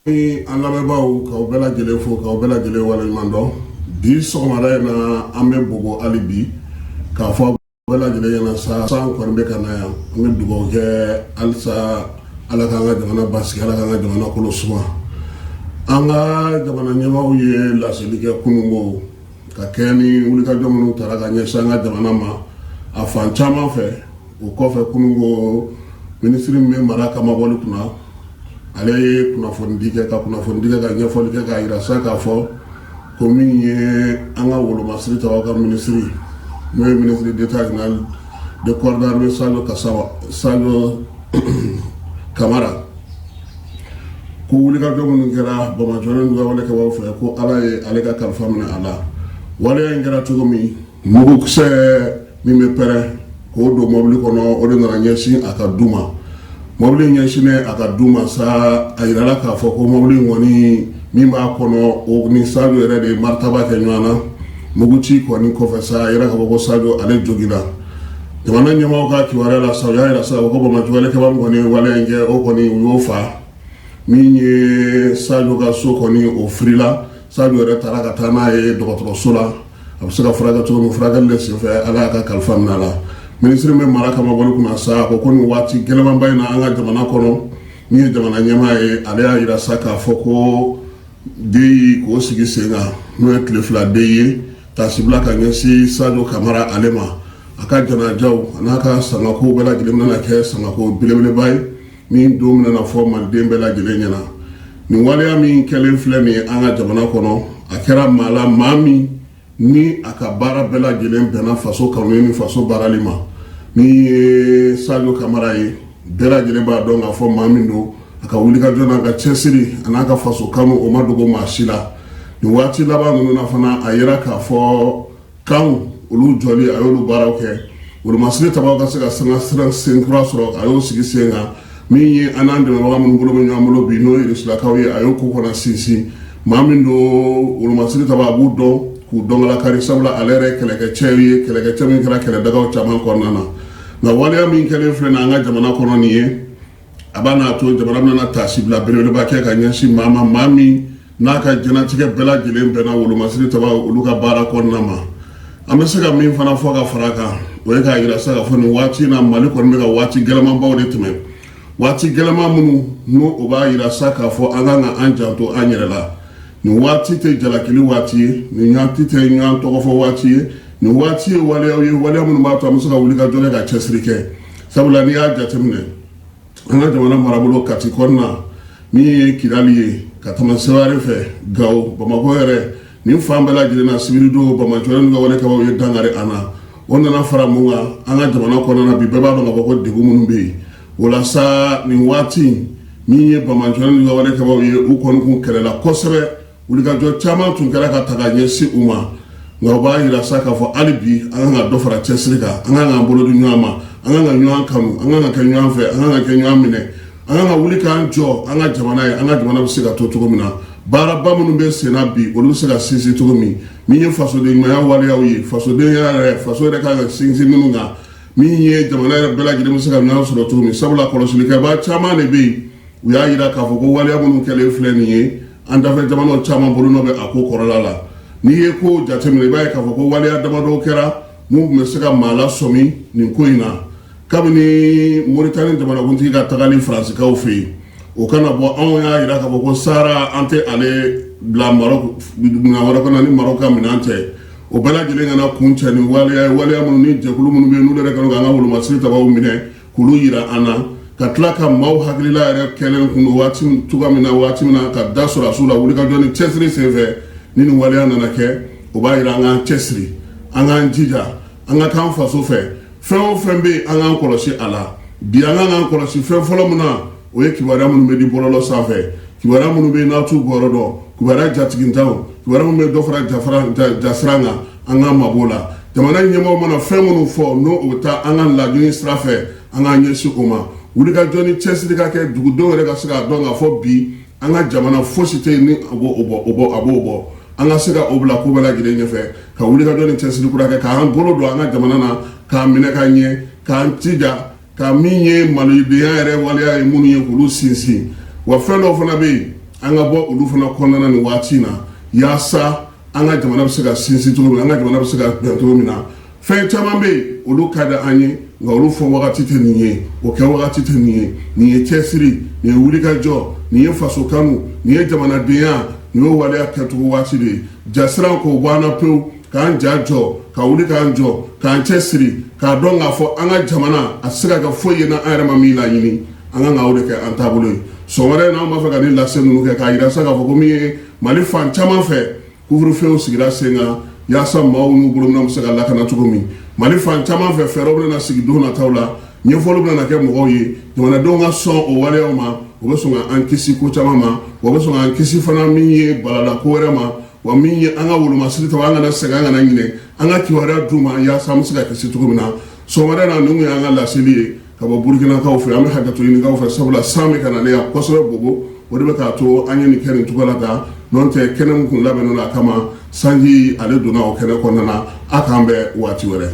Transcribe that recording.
Ni an lamɛnbaaw, k'aw bɛɛ lajɛlen fo, k'aw bɛɛ lajɛlen waleɲuman dɔn. Bi sɔgɔmada in na, an bɛ Bobo hali bi k'a fɔ bɛɛ lajɛlen ɲɛna sa, san kɔni bɛ ka na yan. An bɛ dugawu kɛ halisa, Ala k'an ka jamana basigi, Ala k'an ka jamana kolo suma. An ka jamana ɲɛmaaw ye laseli kɛ kununko ka kɛ ni wulikajɔ minnu taara ka ɲɛsin an ka jamana ma a fan caman fɛ. O kɔfɛ, kununko, minisiri min bɛ mara kamabɔli kunna, ale ye kunnafonidi kɛ, ka kunnafonidi kɛ, ka ɲɛfɔli kɛ, k'a yira sa k'a fɔ ko min ye an ka wolomasiri tabaw ka minisiri, n'o ye ministre d'État général de corps d'armée Sadio Kasama, Sadio Kamara, ko wulikajɔ minnu kɛra banbaanciwale ninnu ka walekɛbaw fɛ, ko Ala ye ale ka kalifa minɛ a la. Waleya in kɛra cogo min, mugukisɛ min bɛ pɛrɛn k'o don mɔbili kɔnɔ, o de nana ɲɛsin a ka du ma. Mɔbili ɲɛsinnen a ka du ma sa, a yirala k'a fɔ ko mɔbili in kɔni min b'a kɔnɔ, o ni Sadio yɛrɛ de ye maritaba kɛ ɲɔgɔn na. Muguci kɔni kɔfɛ sa, a yira k'a fɔ ko Sadio ale joginna. Jamana ɲɛmaaw ka kibaruya la sa, u y'a yira sa ko banbaanci walekɛba min kɔni ye waleya in kɛ, o kɔni u y'o fa. Min ye Sadio ka so kɔni, o firila. Sadio yɛrɛ taara ka taa n'a ye dɔgɔtɔrɔso la, a bɛ se ka furakɛ cogo min. Furakɛli de senfɛ, Ala y'a ka kalifa minɛ a la. Minisiri bɛ mara kamabɔli kunna sa, ko ko nin waati gɛlɛmanba in na an ka jamana kɔnɔ, min ye jamana ɲɛmaa ye, ale y'a yira sa k'a fɔ ko deuil k'o sigi sen kan, n'o ye tile 2 deuil ye, taasibila ka ɲɛsin Sadio Kamara ale ma. A ka janajaw a n'a ka sangakow bɛɛ lajɛlen bɛna kɛ sangako belebeleba ye min don bɛna fɔ maliden bɛɛ lajɛlen ɲɛna. Nin waleya min kɛlen filɛ nin ye an ka jamana kɔnɔ, a kɛra maa la, maa min ni a ka baara bɛɛ lajɛlen bɛnna faso kanu ni faso baarali ma. Min ye Sadio Kamara ye, bɛɛ lajɛlen b'a dɔn k'a fɔ maa min don, a ka wulikajɔ n'a ka cɛsiri a n'a ka faso kanu, o ma dogo maa si la. Nin waati laban ninnu na fana, a yira k'a fɔ kanw olu jɔli, a y'olu baaraw kɛ. Wolomasiri tabaw ka se ka sanga sira senkura sɔrɔ, a y'o sigi sen kan. Min ye an n'an dɛmɛbaga minnu bolo bɛ ɲɔgɔn bolo bi, n'o ye Rusilakaw ye, a y'o ko kɔnɔ sinsin. Maa min don, wolomasiri taba, a b'u dɔn k'u dɔnkalakari, sabula ale yɛrɛ ye kɛlɛkɛcɛ ye, kɛlɛkɛcɛ min kɛra kɛlɛdagaw caman kɔnɔna na. Nka waleya min kɛlen filɛ nin an ka jamana kɔnɔ nin ye, a b'a n'a to jamana bɛna taasibila belebeleba kɛ ka ɲɛsin maa ma, maa min n'a ka diɲɛnatigɛ bɛɛ lajɛlen bɛnna wolomasiri taba olu ka baara kɔnɔna ma. An bɛ se ka min fana fɔ ka fara kan, o ye k'a yira sa k'a fɔ nin waati in na, Mali kɔni bɛ ka waati gɛlɛmanbaw de tɛmɛ, waati gɛlɛman minnu n'o o b'a yira sa k'a fɔ an kan ka an janto an yɛrɛ la. Nin waati tɛ jalakili waati ye, nin waati tɛ ɲɔgɔn tɔgɔfɔ waati ye, nin waati ye waleyaw ye, waleya minnu b'a to an bɛ se ka wuli ka jɔ kɛ, ka cɛsiri kɛ. Sabula n'i y'a jateminɛ, an ka jamana marabolo Kati kɔnɔna, min ye Kidali ye, ka tɛmɛ Seware fɛ, Gawo, Bamakɔ yɛrɛ, nin fan bɛɛ lajɛlen na, sibiridon banbaanciwale ninnu ka walekɛbaw ye dankari an na. O nana fara mun kan? An ka jamana kɔnɔna na bi, bɛɛ b'a dɔn k'a fɔ ko degun minnu bɛ yen, o la sa, nin waati min ye banbaanciwale ninnu ka walekɛbaw ye, u kɔni kun kɛlɛla kosɛbɛ, wulikajɔ caman tun kɛra ka ta ka ɲɛsin u ma. Nka o b'a yira sa k'a fɔ hali bi, an kan ka dɔ fara cɛsiri kan, an kan k'an bolo di ɲɔgɔn ma, an kan ka ɲɔgɔn kanu, an kan ka kɛ ɲɔgɔn fɛ, an kan ka kɛ ɲɔgɔn minɛ, an kan ka wuli k'an jɔ an ka jamana ye, an ka jamana bɛ se ka to cogo min na, baaraba minnu bɛ sen na bi, olu bɛ se ka sinsin cogo min, min ye fasoden ɲumanya waleyaw ye, fasodenya yɛrɛ, faso yɛrɛ kan ka sinsin minnu kan, min ye jamana yɛrɛ bɛɛ lajɛlen bɛ se ka ɲɔgɔn sɔrɔ cogo min. Sabula kɔlɔsilikɛbaa caman de bɛ yen, u y'a yira k'a fɔ ko waleya minnu kɛlen filɛ nin ye, an dafɛ jamanaw caman bolonɔ bɛ a ko kɔrɔla la. N'i ye ko jateminɛ, i b'a ye k'a fɔ ko waleya damadɔw kɛra mun tun bɛ se ka maa lasɔmi nin ko in na. Kabini Moritani jamanakuntigi ka tagali Faransikaw fɛ yen, o kana bɔ, anw y'a jira k'a fɔ ko Sahara, an tɛ ale bila Maroc minɛn wɛrɛ kɔnɔ ni Maroc ka minɛn tɛ. O bɛɛ lajɛlen kana kuncɛ ni waleya ye, waleya minnu ni jɛkulu minnu bɛ yen, n'olu yɛrɛ kɛlen k'an ka wolomasiri tabaw minɛ k'olu yira an na, ka tila ka maaw hakilila yɛrɛ kɛlen kun don waati cogoya min na, waati min na ka da sɔrɔdasiw la wulikajɔ ni cɛsiri senfɛ. Ni nin waleya nana kɛ, o b'a yira an k'an cɛsiri, an k'an jija, an ka k'an faso fɛ. Fɛn o fɛn bɛ yen, an k'an kɔlɔsi a la bi. An kan k'an kɔlɔsi fɛn fɔlɔ min na, o ye kibaruya minnu bɛ di bɔlɔlɔ sanfɛ, kibaruya minnu bɛ yen n'a t'u bɔyɔrɔ dɔn, kibaruya jatigintanw, kibaruya minnu bɛ dɔ fara jafara jasiran kan, an k'an mabɔ o la. Jamana ɲɛmɔgɔw mana fɛn minnu fɔ, n'o o bɛ taa an ka laɲini sira fɛ, an k'an ɲɛsin o ma. Wulikajɔ ni cɛsiri ka kɛ, dugudenw yɛrɛ ka se k'a dɔn k'a fɔ bi, an ka jamana fosi tɛ yen ni a b'o bɔ, o bɔ, a b'o bɔ. An ka se ka o bila ko bɛɛ lajɛlen ɲɛfɛ, ka wulikajɔ ni cɛsiri kura kɛ, k'an bolo don an ka jamana na, k'a minɛ ka ɲɛ, k'an jija ka min ye malidenya yɛrɛ waleya ye minnu ye, k'olu sinsin. Wa fɛn dɔw fana bɛ yen. An ka bɔ olu fana kɔnɔna na nin waati in na, yaasa an ka jamana bɛ se ka sinsin cogo min na, an ka jamana bɛ se ka bɛn cogo min na. Fɛn caman bɛ yen, olu ka di an ye, nka olu fɔ wagati tɛ nin ye, o kɛ wagati tɛ nin ye. Nin ye cɛsiri, nin ye wulikajɔ, nin ye faso kanu, nin ye jamanadenya, nin y'o waleya kɛcogo waati de ye. Jasiran k'o bɔ an na pewu, k'an ja jɔ, ka wuli k'an jɔ, k'an cɛsiri, k'a dɔn k'a fɔ an ka jamana a tɛ se ka kɛ foyi ye n'an yɛrɛ ma min laɲini. An kan ka o de kɛ an taabolo ye. Sɔgɔmada in na, an b'a fɛ ka nin lase ninnu kɛ k'a jira sa k'a fɔ ko min ye Mali fan caman fɛ, couvre-feu sigira sen kan yaasa maaw n'u bolominɛnw bɛ se ka lakana cogo min. Mali fan caman fɛ, fɛɛrɛw bɛna sigi don nataw la, ɲɛfɔliw bɛna kɛ mɔgɔw ye. Jamanadenw ka sɔn o waleyaw ma, o bɛ sɔn ka an kisi ko caman ma, o bɛ sɔn k'an kisi fana min ye balala ko wɛrɛ ma, wa min ye an ka wolomasiri ta, an kana sɛgɛn, an kana ɲinɛ, an ka kibaruya d'u ma yaasa an bɛ se ka kisi cogo min na. Sɔgɔmada in na, nin kun y'an ka laseli ye ka bɔ Burukinakaw fɛ. An bɛ hakɛto ɲinikaw fɛ, sabula san bɛ ka na ne yan kosɛbɛ Bobo, o de bɛ k'a to an ye nin kɛ nin cogo la tan. N'o tɛ, kɛnɛ min kun labɛnnen don a kama, sanji ale donna o kɛnɛ kɔnɔna na. A k'an bɛn waati wɛrɛ.